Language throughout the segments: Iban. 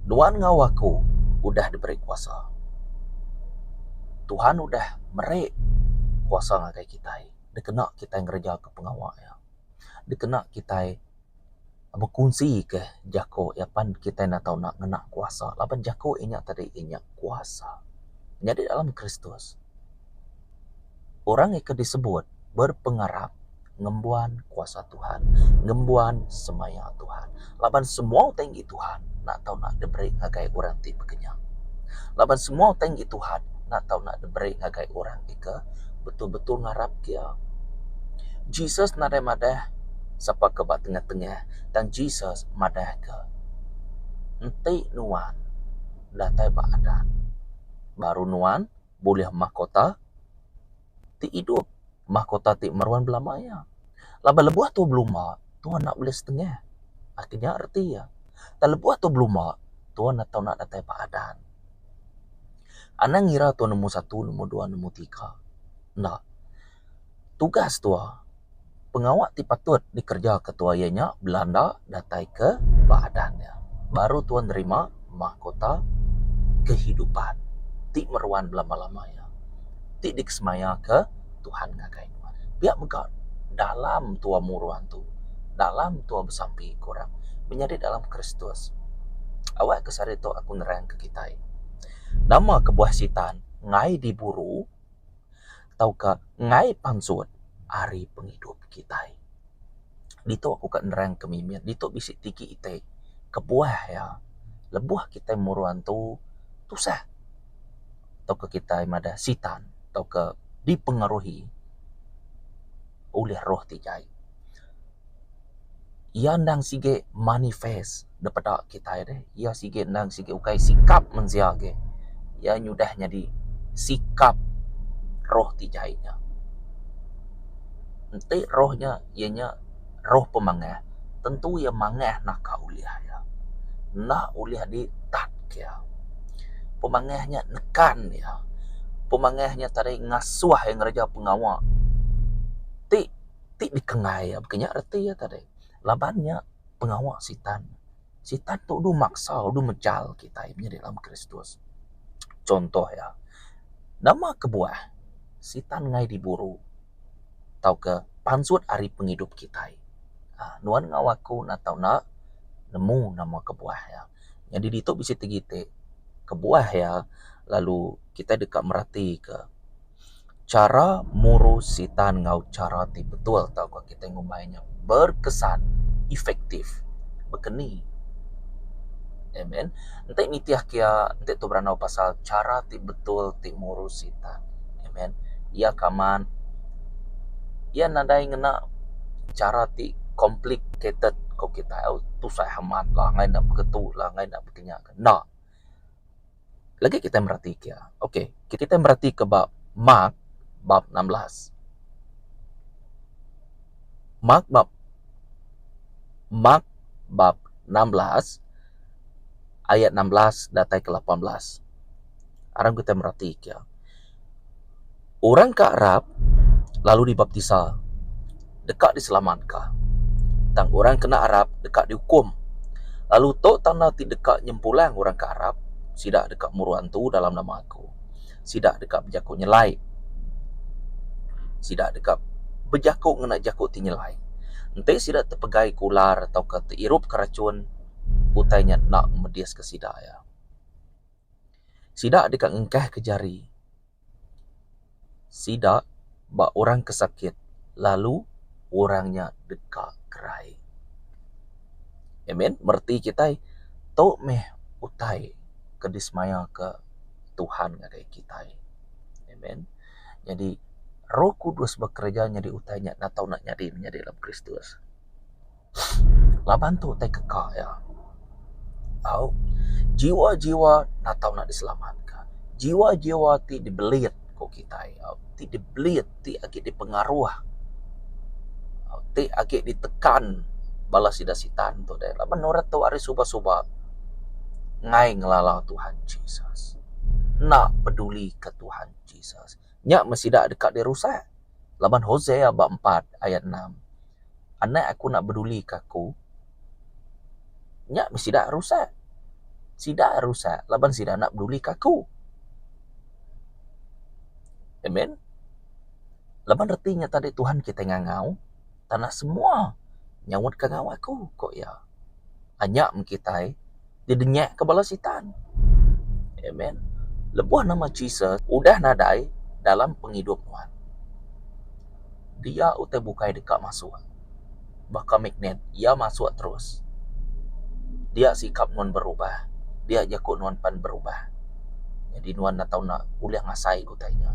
Nuan enggau aku udah diberi kuasa. Tuhan udah meri kuasa ngagai kitai dikena kitai ngereja ke pengawa iya. Dikena kitai bekunsi ke jaku iya pan kitai enda tau enda ngena kuasa laban jaku iya nya tadi iya nya kuasa. Nyadi dalam Kristus orang ke disebut berpengarap ngembuan kuasa Tuhan, ngembuan semaya Tuhan. Laban semua utai enggi Tuhan enda tau enda diberi ngagai orang ti bekenyang. Laban semua utai enggi Tuhan enda tau enda diberi ngagai orang ti ke betul-betul ngarap ke iya. Jesus nadai madah sapa ke ba tengah-tengah tang Jesus madah ke enti nuan datai ba adat baru nuan bulih mahkota ti idup mahkota ti meruan belama iya. Laban lebuh tu belumba tuan enda bulih setengah. Ati nya reti iya. Tang lebuh tu belumba tuan enda tau nak datai ba adan. Anang ngira tuan nombor satu, nombor dua, nombor tiga. Enda. Tugas tua pengawa ti patut dikereja ke tua iya nya belanda datai ke ba adan iya. Baru tuan nerima mahkota kehidupan ti meruan belama-lama iya. Ti dikesemaya ke Tuhan ngagai nuan. Pia mega dalam tua muru antu, dalam tua besampi ku orang menyadi dalam Kristus. Awak ke sehari tu aku nerang ke kitai. Nama kebuah sitan ngai diburu tauka enggai pansut ari pengidup kitai. Ditu aku ka nerang ke mimit ditu bisi tiki iti kebuah iya lebuh kitai muru antu tusah tauka kitai madah sitan tauka dipengaruhi ulih roh ti jai. Iya endang sige manifest da peda kitai deh. Iya sige endang sige ukai sikap mensia agi. Iya nyudah nyadi sikap roh ti jai nya. Enti roh nya iya nya roh pemangah tentu iya mangah naka ulih iya. Enda ulih ditat ke iya. Pemangah nya nekan iya. Pemangah nya tadi ngasuh iya ngereja pengawa ti. Ti dikengai iya baka nya reti iya tadi laban nya pengawa sitan. Sitan tu udu maksa udu mejal kitai menyadi dalam Kristus. Contoh iya nama kebuah sitan ngai diburu tauka pansut ari pengidup kitai uhh nuan enggau aku enda tau enda nemu nama kebuah iya. Nyadi ditu bisi ti iti kebuah iya lalu kitai deka meratika. Chara muru sitan enggau chara ti betul tauka kitai ngumbai nya berkesan, efektif baka ni. Amen. Enti nitih ke iya enti tu berandau pasal chara ti betul ti muru sitan. Amen. Iya ke amat iya nadai ngena chara ti complicated ku kitai tusah amat lah ngai ne begitu lah ngai ne beginya. Enda. Lagi kitai meratika. Okey, kitai meratika ba Mark bab 16. Mark bab Mark bab 16 ayat 16 datai ke 18. Aram kitai meratika. Orang ke arap lalu dibaptisa deka diselamatka, tang orang ke enda arap deka diukum. Lalu tu tanda ti deka nyempulang orang ke arap, sida deka muru antu dalam nama Aku. Sida deka bejaku nyelai. Sida deka bejaku ngena jaku ti nyelai. Enti sida tepegai ke ular tauka teirupka rachun, utai nya enda ngemediska sida iya. Sida deka ngengkahka jari sida ba orang ke sakit lalu orang nya deka gerai. Amen. Mereti kitai tu meh utai ke disemayaka Tuhan ngagai kitai. Amen. Nyadi Roh Kudus bekereja nyadi utai nya enda tau nak nyadi menyadi dalam Kristus. Laban tu utai keka iya. Au jiwa-jiwa enda tau nak diselamatka. Jiwa-jiwa ti dibelit ku kitai ti dibelit ti agi dipengaruh ti agi ditekan bala sida sitan tu deh laban orang tu ari suba-suba enggai ngelala Tuhan Jesus. Enda pedulika Tuhan Jesus. Nya meh sida deka dirusak laban Hosea ba empat ayat enam. Anak aku enda bedulika aku, nya meh sida rusak. Sida rusak laban sida enda bedulika aku. Amen. Laban reti nya tadi Tuhan kitai ngangau tanah semua nyaut kangau aku, ku iya. Anya meh kitai didenyaka bala sitan. Amen. Lebuh nama Jesus udah nadai dalam pengidup nuan, dia utai bukai deka masuk. Baka magnet, iya masuk terus. Dia sikap nuan berubah, dia jaku nuan pan berubah. Nyadi nuan enda tau enda ulih ngasai utai nya.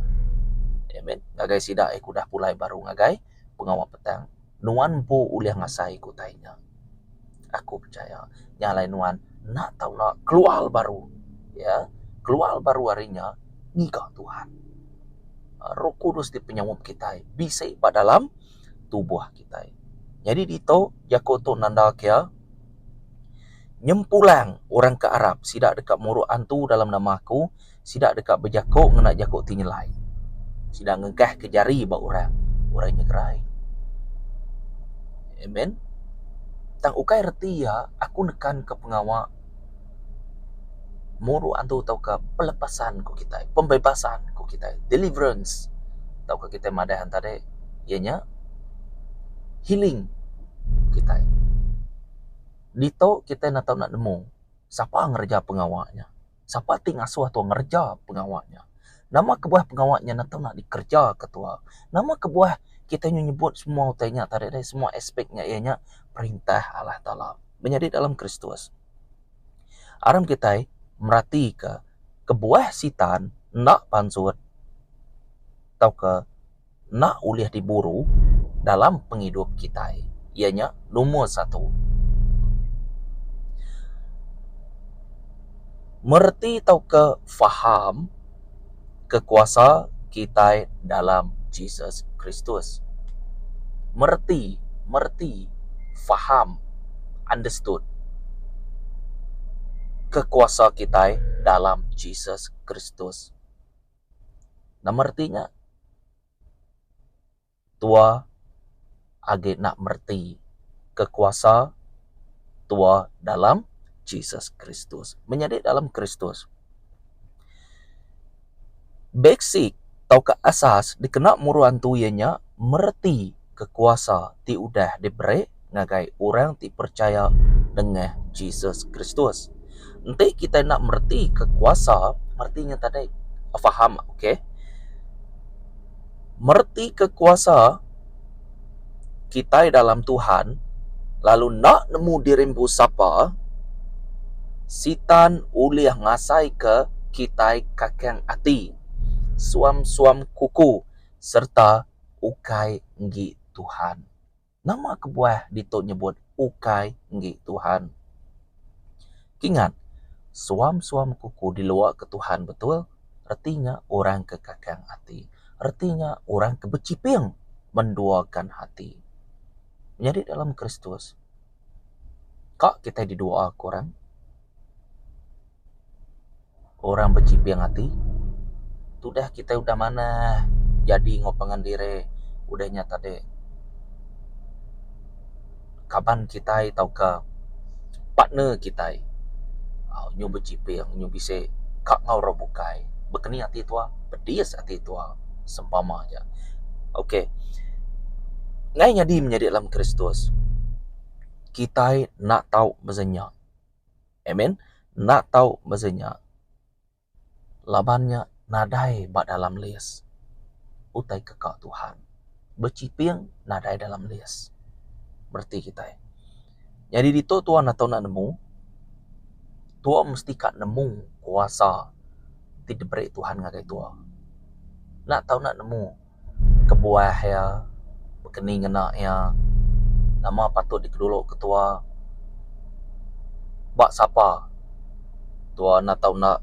Amen. Ngagai sida ke udah pulai baru ngagai pengawa petang, nuan empu ulih ngasai utai nya. Aku pechaya nya alai nuan enda tau enda keluar baru ya keluar baru ari nya ngiga Tuhan. Roh Kudus ti penyaup kitai bisi ba dalam tubuh kitai. Nyadi ditu jaku tu nanda ke iya nyempulang orang ke arap sida deka muru antu dalam nama aku, sida deka bejaku ngena jaku ti nyelai. Sida ngengkahka jari ba orang, orang nya gerai. Amen. Tang ukai reti iya aku nekanka pengawa muru antu tauka pelepasan ku kitai, pembebasan ku kitai, deliverance tauka kitai madah enta deh iya nya healing kitai. Ditu kitai enda tau enda nemu sapa ngereja pengawa nya. Sapa ti ngasuh tua ngereja pengawa nya. Nama kebuah pengawa nya enda tau nak dikereja ke tua. Nama kebuah kitai nyu nyebut semua utai nya tadi deh semua aspek nya iya nya perintah Allah Taala. Menyadi dalam Kristus. Aram kitai meratika kebuah sitan enda pansut tauka enda ulih diburu dalam pengidup kitai iya nya lumur satu. Mereti tauka faham ke kuasa kitai dalam Jesus Kristus. Mereti, mereti, faham, understood ke kuasa kitai dalam Jesus Kristus. Nama reti nya? Tua agi enda mereti ke kuasa tua dalam Jesus Kristus. Menyadi dalam Kristus. Basic tauka asas dikena muru antu iya nya mereti ke kuasa ti udah diberi ngagai orang ti perchaya nengah Jesus Kristus. Enti kitai enda mereti ke kuasa, mereti nya tadi faham ok. Mereti ke kuasa kitai dalam Tuhan lalu enda nemu diri empu sapa, sitan ulih ngasaika kitai kakang ati, suam-suam kuku sereta ukai enggi Tuhan. Nama kebuah ditu nyebut ukai enggi Tuhan? Kingat, suam-suam kuku dilua ke Tuhan betul, reti nya orang ke kakang ati. Reti nya orang ke bechiping menduakan hati. Menyadi dalam Kristus, ka kitai didua ke orang? Orang bechiping ati tudah kitai udah manah jadi enggau pangan diri udah nya tadi kaban kitai tauka partner kitai aaa nyu bechiping nyu bisi ka enggau orang bukai bekeni ati tuwa pedis ati tuwa sempama aja. Ok ngai nyadi menyadi dalam Kristus kitai enda tau mesen nya. Amen. Enda tau mese nya laban nya nadai ba dalam list utai ke ka Tuhan. Bechiping nadai dalam list. Bereti kitai. Nyadi ditu tuan atau enda nemu, tua mesti ka nemu kuasa ti diberi Tuhan ngagai tua. Enda tau enda nemu. Kebuah iya, bekeni ngena iya, nama patut dikedulu ketua, ba sapa tua enda tau enda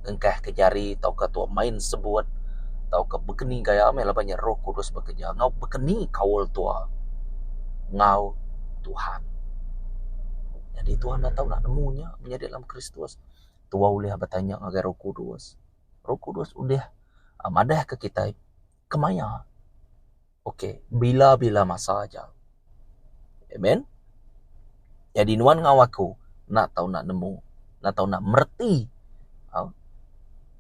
ngengkah ke jari tauka tua main sebut tauka bekeni gaya meh laban nya roh kudus bekerja enggau bekeni kaul tua enggau Tuhan. Nyadi tua enda tau enda nemu nya menyadi dalam Kristus tua ulih betanya ngagai roh kudus. Roh Kudus ulih madahka kitai kemaya ok bila-bila masa aja. Amen. Nyadi nuan enggau aku enda tau enda nemu. Enda tau enda mereti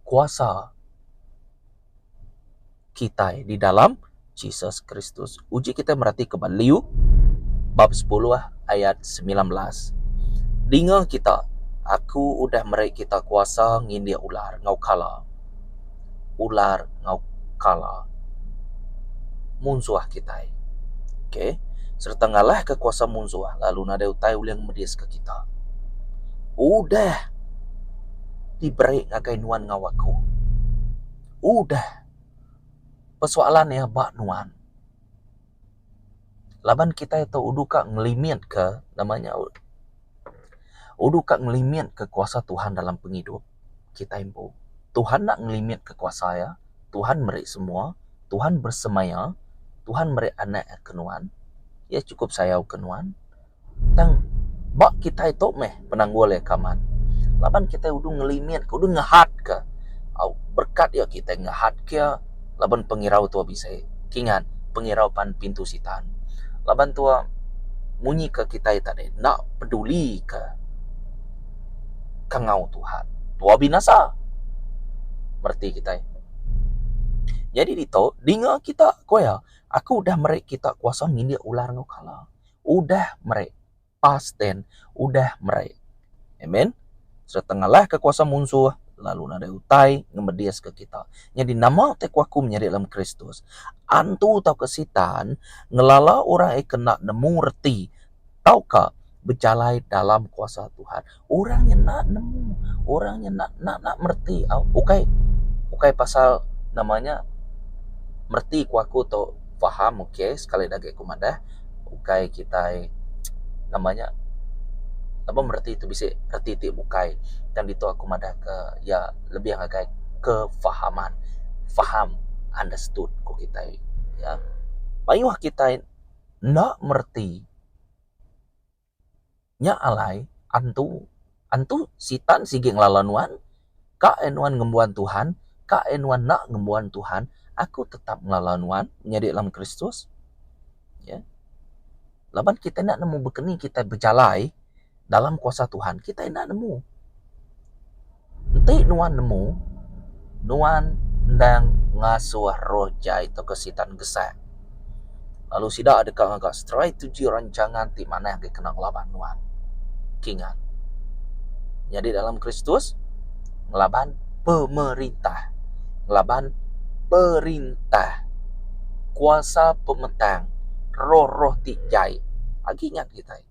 kuasa kitai di dalam Jesus Kristus. Uji kitai meratika ba Luke bab sepuluh ayat 19. Dinga kita, aku udah meri kita kuasa ngindik ular enggau kala. Ular enggau kala munsuh kitai. Okay. Sereta ngalahka kuasa munsuh lalu nadai utai ulih ngemediska kita. Udah diberi ngagai nuan enggau aku. Udah. Persoalan iya ba nuan. Laban kitai tu udu ka ngelimit ka nama nya udu ka ngelimit ka kuasa Tuhan dalam pengidup kitai empu. Tuhan enda ngelimit ka kuasa iya, Tuhan meri semua, Tuhan besemaya, Tuhan meri anak iya ke nuan, iya chukup sayau ke nuan. Tang ba kitai tu meh penanggul iya ke amat. Laban kitai udu ngelimit ka udu ngehat ka au berkat iya kitai ngehat ka iya laban pengirau tuwa bisi. Kingat pengirau pan pintu sitan. Laban tuwa munyi ka kitai tadi enda peduli ka kangau Tuhan. Tuwa binasa mereti kitai. Nyadi ditu dinga kita ku iya aku udah meri kita kuasa ngindik ular enggau kala. Udah meri. Past tense, udah meri. Amen. Sereta ngalahka kuasa munsuh lalu nadai utai ngemediska kita. Nyadi nama utai ku aku menyadi dalam Kristus? Antu tauka Sitan ngelala orang iya ke enda nemu reti tauka bejalai dalam kuasa Tuhan. Orang nya enda nemu, orang nya enda enda enda mereti au ukai ukai pasal nama nya mereti ku aku tu faham ok sekali da agi aku madah ukai kitai nama nya lebuh mereti tu bisi reti ti bukai tang ditu aku madah ke iya lebih ngagai kefahaman faham understood ku kitai ya. Mayuh kitai enda mereti. Nya alai antu antu sitan sigi ngelala nuan ka eh nuan ngembuan Tuhan ka eh nuan enda ngembuan Tuhan aku tetap ngelala nuan nyadi dalam Kristus ya. Laban kitai enda nemu bekeni kitai bejalai dalam kuasa Tuhan kitai enda nemu. Enti nuan nemu nuan endang ngasuh roh jai tauka sitan gesak lalu sida deka ngaga strategi rancangan ti manah agi kena ngelaban nuan. Kingat nyadi dalam Kristus ngelaban pemerintah ngelaban perintah kuasa pemetang roh-roh ti jai agi ingat kitai.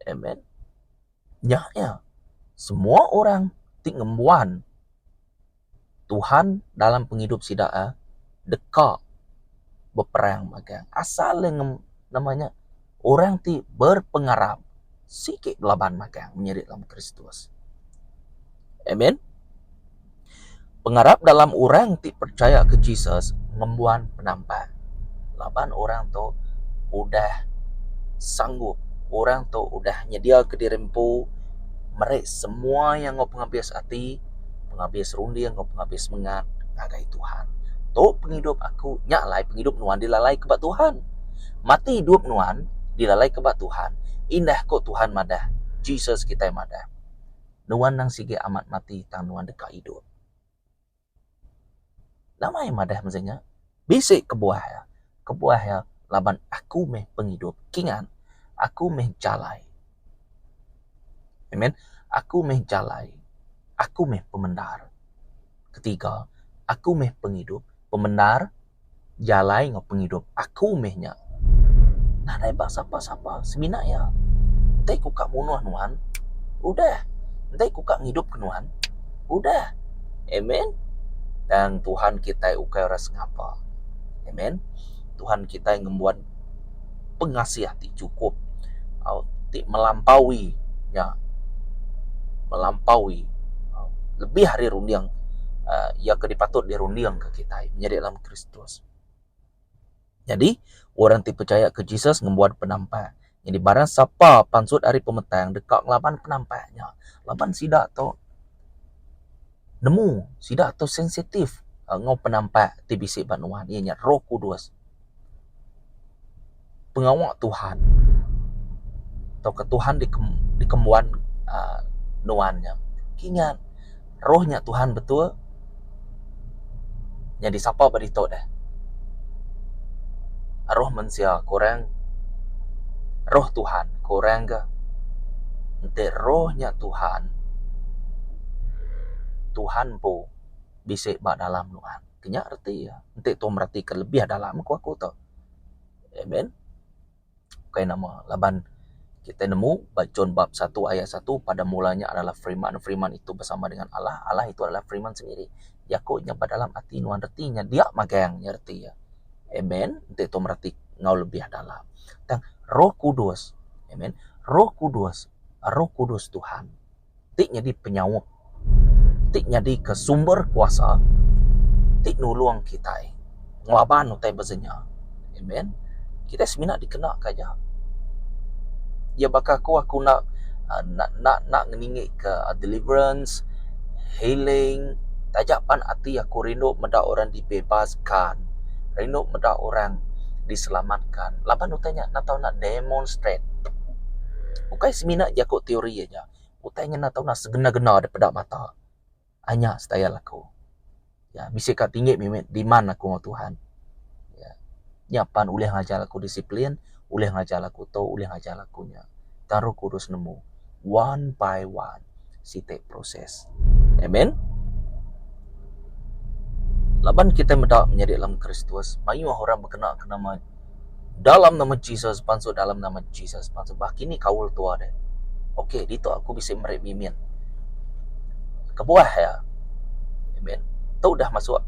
Amen. Nya iya, semua orang ti ngembuan Tuhan dalam pengidup sida iya deka beperang magang. Asal iya nama nya orang ti berpengarap sigi belaban magang menyadi dalam Kristus. Amen. Pengarap dalam orang ti percaya ke Jesus ngembuan penampak. Laban orang tu udah sanggup, orang tu udah nyediaka diri empu meri semua iya enggau pengabis ati, pengabis runding enggau pengabis semengat ngagai Tuhan. Tu pengidup aku, nya alai pengidup nuan dilalai ke ba Tuhan. Mati idup nuan dilalai ke ba Tuhan. Indah ko Tuhan madah, Jesus kitai madah. Nuan nang sigi amat mati tang nuan deka idup. Nama iya madah mesti nya? Bisi kebuah iya. Kebuah iya laban aku meh pengidup. Kingat, aku meh jalai. Amen. Aku meh jalai. Aku meh pemendar. Ketiga, aku meh pengidup. Pemendar, jalai enggau pengidup aku meh nya. Nadai ba sapa-sapa semina iya. Enti ku ka munuh nuan, udah. Enti ku ka ngidupka nuan, udah. Amen. Tang Tuhan kitai ukai orang sengapa. Amen. Tuhan kitai ngembuan pengasih ti chukup au ti melampaui nya melampaui lebih ari runding uhh iya ke dipatut dirundingka kitai menyadi dalam Kristus. Nyadi orang ti pechaya ke Jesus ngembuan penampak. Nyadi barang sapa pansut ari pemetang deka ngelaban penampak nya laban sida tu nemu sida tu sensitif enggau penampak ti bisi ba nuan iya nya Roh Kudus. Pengawa Tuhan tauka Tuhan dikembuan uhh. nuan nya. Kingat, roh nya Tuhan betul nyadi sapa ba ditu deh. Roh mensia kurang, roh Tuhan kurang ga. Enti roh nya Tuhan, Tuhan empu bisi ba dalam nuan. Nya reti iya enti tu mereti ke lebih dalam ku aku tu. Amen. Ukai nama laban kitai nemu ba John bab satu ayat satu pada mulanya adalah firman, firman itu bersama dengan Allah, Allah itu adalah firman sendiri. Jaku nya ba dalam ati nuan reti nya dia magang nya reti iya. Amen. Enti tu mereti enggau lebih dalam. Tang Roh Kudus, amen. Roh Kudus, Roh Kudus Tuhan ti nyadi penyaup ti nyadi ke sumber kuasa ti nulung kitai ngelaban utai ba senya. Amen. Kitai semina dikena ke aja. Iya baka aku, aku enda enda enda enda ngeningi ke deliverance, healing taja pan ati aku rindu meda orang dibebaskan, rindu meda orang diselamatkan laban utai nya enda tau nak demonstrate. Ukai semina jaku teori aja. Utai nya enda tau nak segena-gena da peda mata. Anya style aku. Ya bisi ka tinggi mimit demand aku enggau Tuhan. Ya nya pan ulih ngajar aku disiplin, ulih ngajar aku tu, ulih ngajar aku nya. Tang Roh Kudus nemu one by one siti proses. Amen. Laban kitai meda menyadi dalam Kristus mayuh orang bekena ke nama Dalam nama Jesus pansut dalam nama Jesus pansut bah kini kaul tua deh. Ok ditu aku bisi meri mimit kebuah iya. Amen. Tu udah masuk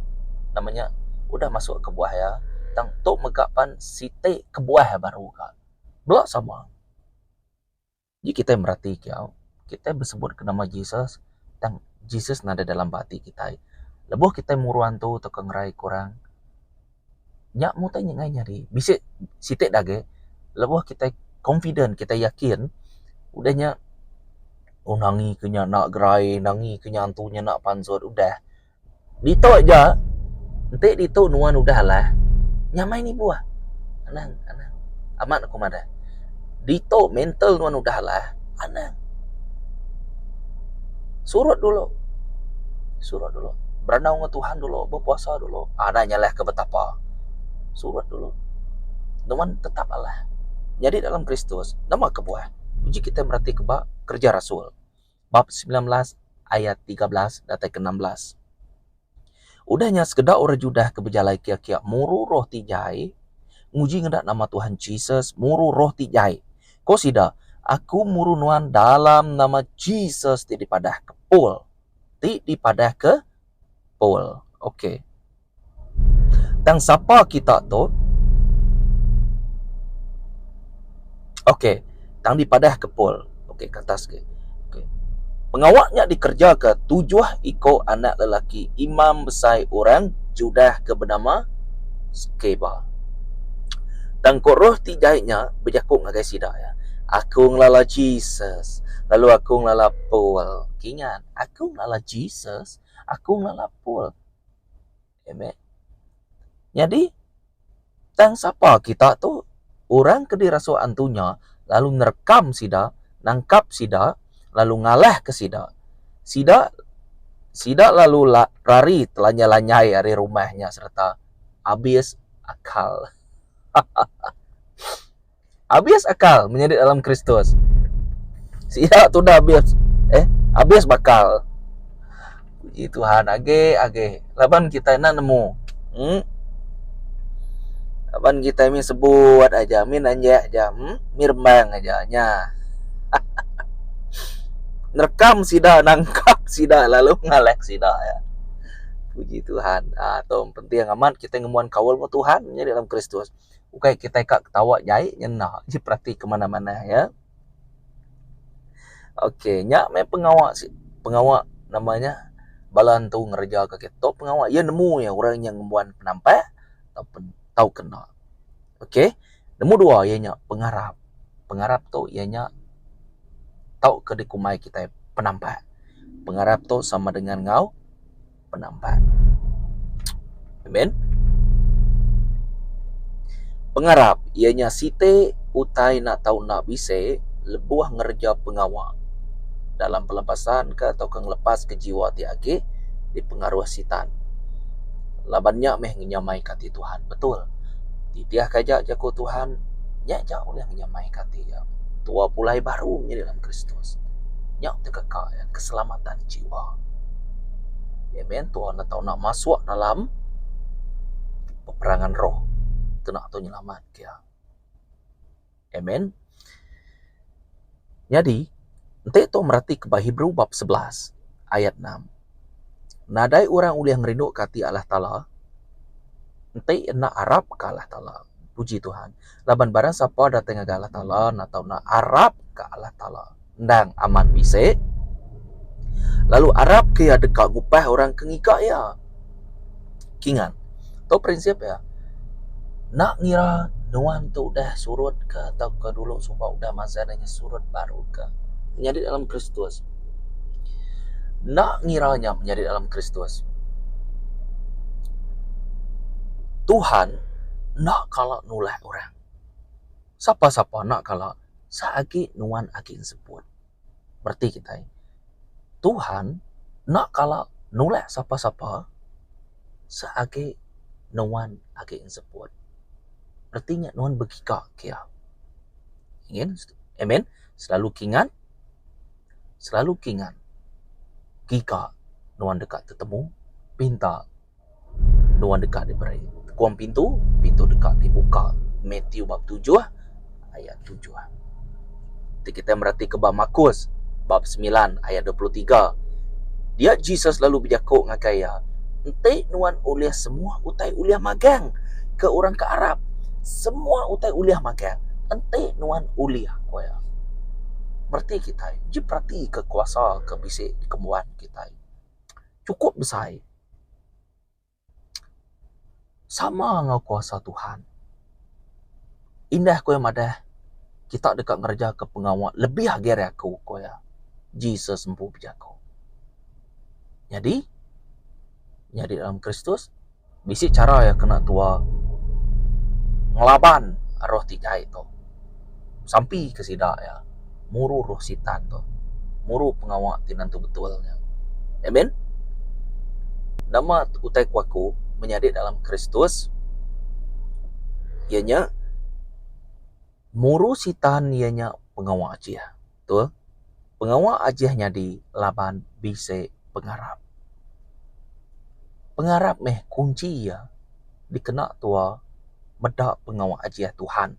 nama nya udah masuk kebuah iya tang tu mega pan siti kebuah baru ka. Bela sama. Ji kitai merati kiau, kitai besebut ke nama Jesus tang Jesus nadai dalam ba ati kitai. Lebuh kitai muru antu tauka ngerai ke orang, nya mung utai nyenggai nyadi. Bisi siti da agi lebuh kitai confident kitai yakin udah nya oh nangi ke nya enda gerai, nangi ke nya antu nya enda pansut udah. Ditu aja enti ditu nuan udah alah nyamai nibuh anang anang amat aku madah ditu mental nuan udah alah anang surut dulu surut dulu berandau enggau Tuhan dulu bepuasa dulu anang nyalah ke betapa surut dulu nuan tetap alah nyadi dalam Kristus nama kebuah uji kitai mereti ke ba kereja rasul. Bab 19 ayat 13 datai ke 16. Udah nya sekeda orang Judah ke bejalai kia-kia muru roh ti jai, nguji ngena nama Tuhan Jesus muru roh ti jai. Ko sida, Aku muru nuan dalam nama Jesus ti dipadahka Paul. Ti dipadahka Paul. Okey. Tang sapa kita tu? Okey, tang dipadah ke Paul. Okey, ke atas ke. Okey. Pengawa nya dikerjaka tujuh iko anak lelaki imam besai orang Judah ke benama Skeba. Tang ko roh ti jai nya bejaku ngagai sida iya, Aku ngelala Jesus, lalu aku ngelala Paul. Kingat, aku ngelala Jesus, aku ngelala Paul. Amen. Nyadi, tang sapa kita tu? Orang ke dirasuk antu nya lalu nerekam sida, nangkap sida, lalu ngalahka sida. Sida sida lalu rari telanyai-lanyai ari rumah nya sereta abis akal. Abis akal menyadi dalam Kristus. Sia tu dah abis. Eh, abis bakal. Puji Tuhan agi agi laban kitai enda nemu. Hmm. Laban kitai mih sebut aja, mih nanjak aja, hmm? mih rembang aja nya. Nerekam sida, nangkap sida lalu ngalek sida ya. Puji Tuhan. Ah, tu penting amat kitai ngembuan kaul enggau Tuhan menyadi dalam Kristus. Ukai kitai ka ketawa jai nya enda ji perati ke manah manah iya. Ok nya meh pengawa pengawa nama nya bala entu ngereja ka kita pengawa iya nemu iya orang nya ngembuan penampak tau tau ke enda. Ok nombor dua iya nya pengarap. Pengarap tu iya nya tau ke dikumbai kitai penampak. Pengarap tu sama dengan enggau penampak. Amen. Pengarap iya nya siti utai enda tau enda bisi lebuh ngereja pengawa. Dalam pelepasan ke tauka ngelepaska jiwa ti agi dipengaruh sitan. Laban nya meh ngenyamaika ati Tuhan. Betul. Titihka aja jaku Tuhan, nya aja ulih ngenyamaika ati iya. Tua pulai baru nyadi dalam Kristus. Nya tekeka iya keselamatan jiwa. Amen. Tua enda tau nak masuk dalam peperangan roh kena tu nyelamatka iya. Amen. Nyadi, enti tu meratika ba Hebrew bab 11 ayat 6. Nadai orang ulih ngerinduka ati Allah Taala enti enda arapka Allah Taala. Puji Tuhan. Laban barang sapa datai ngagai Allah Taala enda tau enda arapka Allah Taala. Endang amat bisi. Lalu arapka iya deka ngupah orang ke ngiga iya. Kingat, tu prinsip iya. Enda ngira nuan tu udah surut ka tauka dulu suba udah mansang nya surut baru ka menyadi dalam Kristus. Enda ngira nya menyadi dalam Kristus. Tuhan enda kala nulak orang. Sapa-sapa enda kala seagi nuan agi enseput. Bereti kitai, Tuhan enda kala nulak sapa-sapa seagi nuan agi enseput. Reti nya nuan begiga ke iya. Ingin amen selalu kingat selalu kingat giga nuan deka tetemu pinta. Nuan deka diberi tekung pintu, pintu deka dibuka. Matthew bab tujuh ayat tujuh. Ti kitai meratika ba Markus bab semilan ayat 23. Dia Jesus lalu bejaku ngagai iya, Enti nuan ulih semua utai ulih magang ke orang ke arap. Semua utai ulih magang enti nuan ulih, ku iya. Bereti kitai, uji peratika kuasa ke bisi dikembuan kitai. Chukup besai. Sama enggau kuasa Tuhan. Indah ku iya madah, kita deka ngerejaka pengawa lebih agi ari aku, ku iya. Jesus empu bejaku. Nyadi, nyadi dalam Kristus, bisi chara iya kena tua ngelaban roh ti jai tu. Sampi ke sida iya muru roh sitan tu. Muru pengawa ti nentu betul nya. Amen. Nama utai ku aku menyadi dalam Kristus iya nya muru sitan iya nya pengawa ajih. Betul. Pengawa ajih nyadi laban bisi pengarap. Pengarap meh kunchi iya dikena tua meda pengawa ajih Tuhan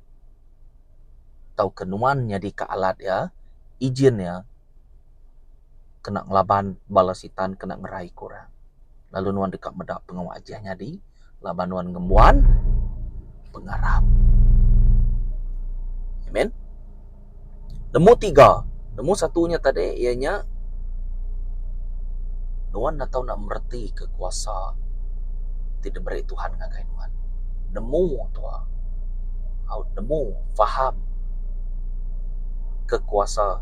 tauka nuan nyadika alat iya ijin iya kena ngelaban bala sitan kena ngeraika orang. Lalu nuan deka meda pengawa ajih nyadi laban nuan ngembuan pengarap. Amen. Nemu tiga, nemu satu nya tadi iya nya nuan enda tau nak mereti ke kuasa ti diberi Tuhan ngagai nuan. Nemu tua au nemu faham ke kuasa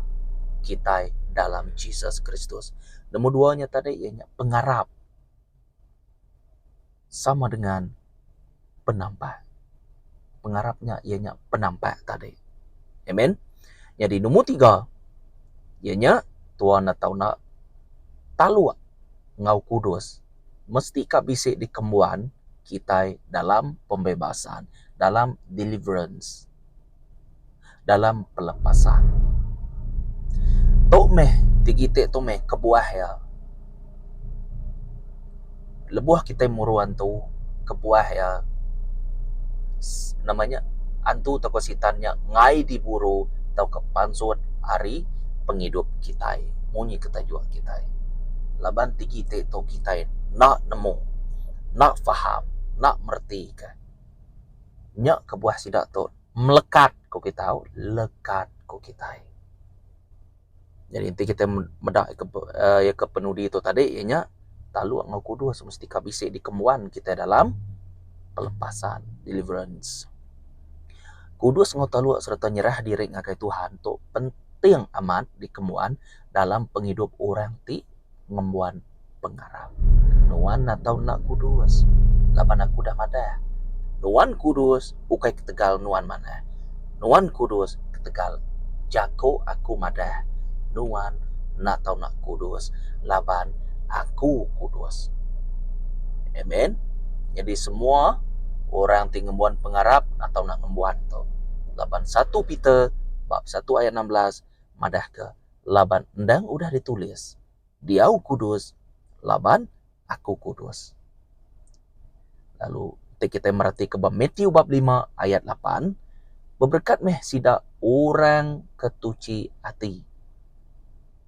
kitai dalam Jesus Kristus. Nemu dua nya tadi iya nya pengarap sama dengan penampak. Pengarap nya iya nya penampak tadi. Amen. Nyadi nombor tiga iya nya tuan atau enda taluk enggau kudus mesti ka bisi dikembuan kitai dalam pembebasan, dalam deliverance, dalam pelepasan. Tu meh ti iti tu meh kebuah iya. Lebuh kitai muru antu kebuah iya nama nya antu tauka sitan nya enggai diburu tauka pansut ari pengidup kitai munyi ke tajuk kitai. Laban ti iti tu kitai enda nemu enda faham enda mereti ka. Nya kebuah sida tu melekat ku kita lekat ku kitai. Jadi enti kitai meda iya ke penudi tu tadi iya nya taluk enggau kudus mesti ka bisi dikembuan kitai dalam pelepasan deliverance. Kudus enggau taluk sereta nyerah diri ngagai Tuhan tu penting amat dikembuan dalam pengidup orang ti ngembuan pengarap. Nuan atau enda kudus laban aku udah madah nuan kudus ukai ketegal nuan manah. Nuan kudus ketegal jaku aku madah nuan Enda tau enda kudus laban Aku kudus. Amen. Nyadi semua orang ti ngembuan pengarap enda tau enda ngembuan tu. Laban satu Peter bab satu ayat 16 madahka laban endang udah ditulis diau kudus laban aku kudus. Lalu ti kitai meratika ba Matthew bab lima ayat lapan, beberekat meh sida orang ke tuchi ati.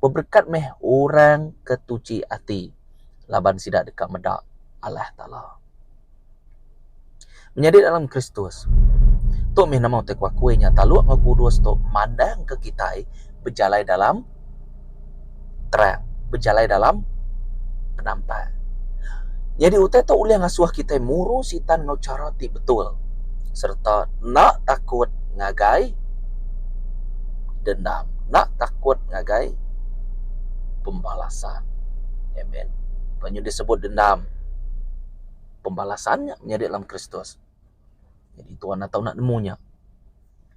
Beberekat meh orang ke tuchi ati laban sida deka meda Allah Taala. Menyadi dalam Kristus, tu meh nama utai ku aku iya nya taluk enggau kudus tu mandangka kitai bejalai dalam terang, bejalai dalam penampak. Nyadi utai tu ulih ngasuh kitai muru sitan enggau chara ti betul sereta enda takut ngagai dendam, enda takut ngagai pembalasan. Amen. Lalu disebut dendam. Pembalasan nya menyadi dalam Kristus. Jadi tuan atau nak nemu nya.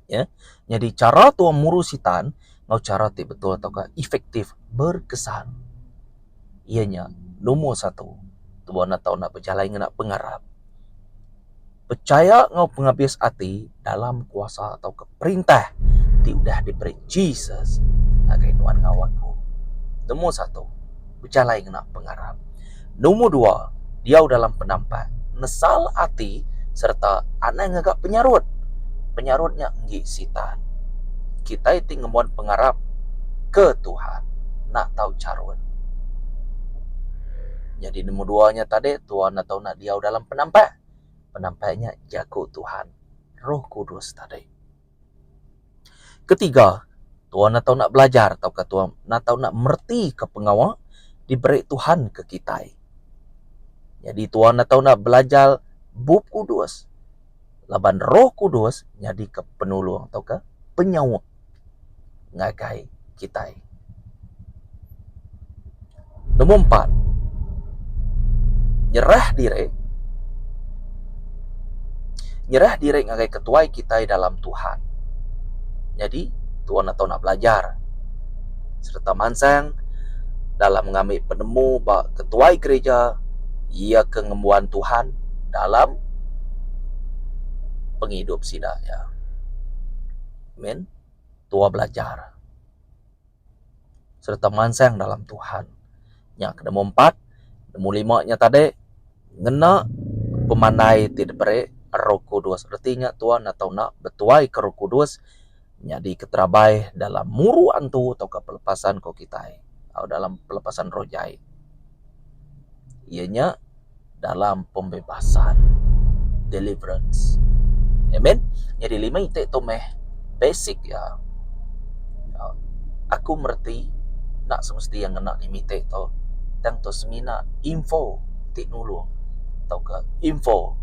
Ya. Jadi cara tuan muru sitan enggau cara ti betul tauka efektif berkesan. Iya nya nombor satu tuan atau nak bejalai ngena pengarap. Pechaya enggau pengabis ati dalam kuasa tauka perintah ti udah diberi Jesus ngagai nuan enggau aku. Nombor satu, bejalai ngena pengarap. Nombor dua, diau dalam penampak, nesal ati sereta anang ngaga penyarut. Penyarut nya enggi Sitan. Kitai ti ngembuan pengarap ke Tuhan enda tau charut. Nyadi nombor dua nya tadi tuan atau enda diau dalam penampak. Penampak nya jaku Tuhan, Roh Kudus tadi. Ketiga, tuan atau enda belajar tauka tuan atau enda mereti ke pengawa diberi Tuhan ke kitai. Nyadi tuan atau enda belajar Bup Kudus laban Roh Kudus nyadika penulung tauka penyaup ngagai kitai. Nombor empat, nyerah diri. Nyerah diri ngagai ketuai kitai dalam Tuhan. Nyadi, tuan atau nak belajar sereta mansang dalam ngambi penemu ba ketuai gereja iya ke ngembuan Tuhan dalam pengidup sida iya. Amen. Tua belajar sereta mansang dalam Tuhan. Nya ke nombor empat, nombor lima nya tadi ngena pemandai ti diberi Roh Kudus. Reti nya tuan atau enda betuai ke Roh Kudus nyadi ke terabai dalam muru antu tauka pelepasan ko kitai tau dalam pelepasan roh jai. Iya nya dalam pembebasan deliverance. Amen. Nyadi lima iti tu meh basic iya. Aku mereti enda semesti iya ngena lima iti tu tang tu semina info ti nulung tauka info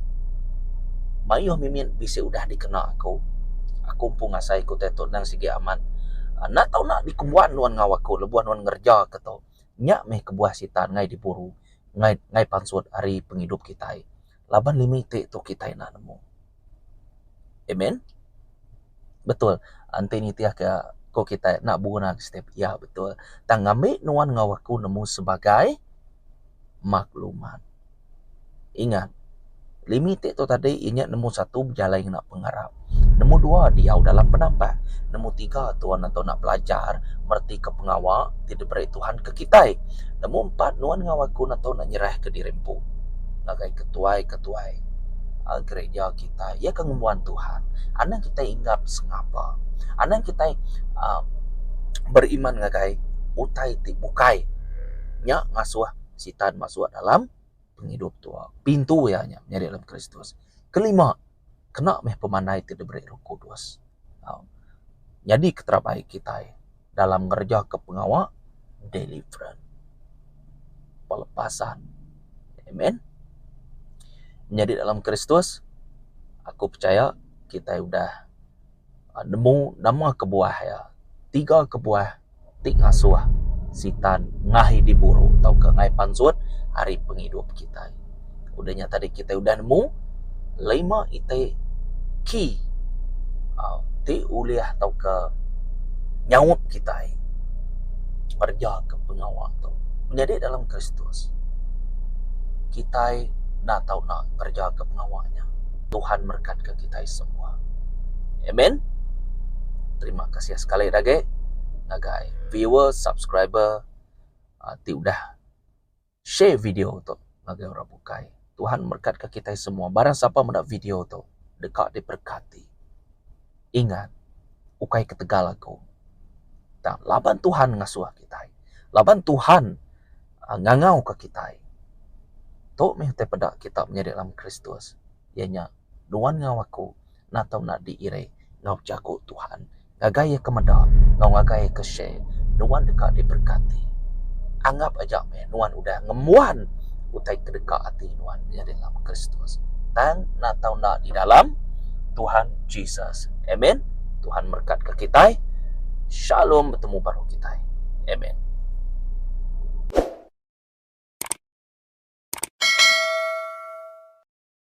mayuh mimit bisi udah dikena aku. Aku empu ngasai ku utai tu endang sigi amat. Enda tau enda dikembuan nuan enggau aku lebuh nuan ngereja ke tu. Nya meh kebuah sitan ngai diburu ngai ngai pansut ari pengidup kitai laban limi ti tu kitai enda nemu. Amen. Betul enti nitih ke ko kitai enda beguna ke step iya betul tang ngambi nuan enggau aku nemu sebagai maklumat. Ingat, limi ti tu tadi iya nya nemu satu bejalai ngena pengarap. Nemu dua diau dalam penampak. Nemu tiga tuan entu nak belajar meretika pengawa ti diberi Tuhan ke kitai. Nemu empat nuan enggau aku entu nak nyerahka diri empu ngagai ketuai-ketuai uhh gereja kitai iya ke ngembuan Tuhan. Anang kitai inggap sengapa. Anang kitai uhh beriman ngagai utai ti bukai. Nya ngasuh Sitan masuk dalam pengidup tua. Pintu iya nya menyadi dalam Kristus. Kelima, kena meh pemandai ti diberi Roh Kudus. Au. Nyadi keterabai kitai dalam ngereja ke pengawa deliverance. Pelepasan. Amen. Menyadi dalam Kristus, aku pechaya kitai udah nemu nama kebuah iya. Tiga kebuah ti ngasuh sitan ngahi diburu tauka ngahi pansut ari pengidup kitai. Udah nya tadi kitai udah nemu lima iti key aaa ti ulih tauka nyaup kitai. ngerejaka pengawa tu. Menyadi dalam Kristus, kitai enda tau enda ngerejaka pengawa nya. Tuhan merekatka kitai semua. Amen. Terima kasih sekali agi ngagai viewer, subscriber ti udah share video tu ngagai orang bukai. Tuhan merekatka kitai semua. Barang sapa meda video tu deka diberkati. Ingat, ukai ketegal aku. Tang laban Tuhan ngasuh kitai. Laban Tuhan aaa ngangauka kitai. Tu meh utai peda kita menyadi dalam Kristus iya nya nuan enggau aku enda tau enda diiri enggau jaku Tuhan. Ngagai iya ke meda enggau ngagai iya ke share nuan deka diberkati. Anggap aja meh nuan udah ngembuan utai ke deka ati nuan nyadi dalam Kristus. Tang enda tau enda di dalam Tuhan Jesus. Amen. Tuhan merekatka kitai. Shalom betemu baru kitai. Amen.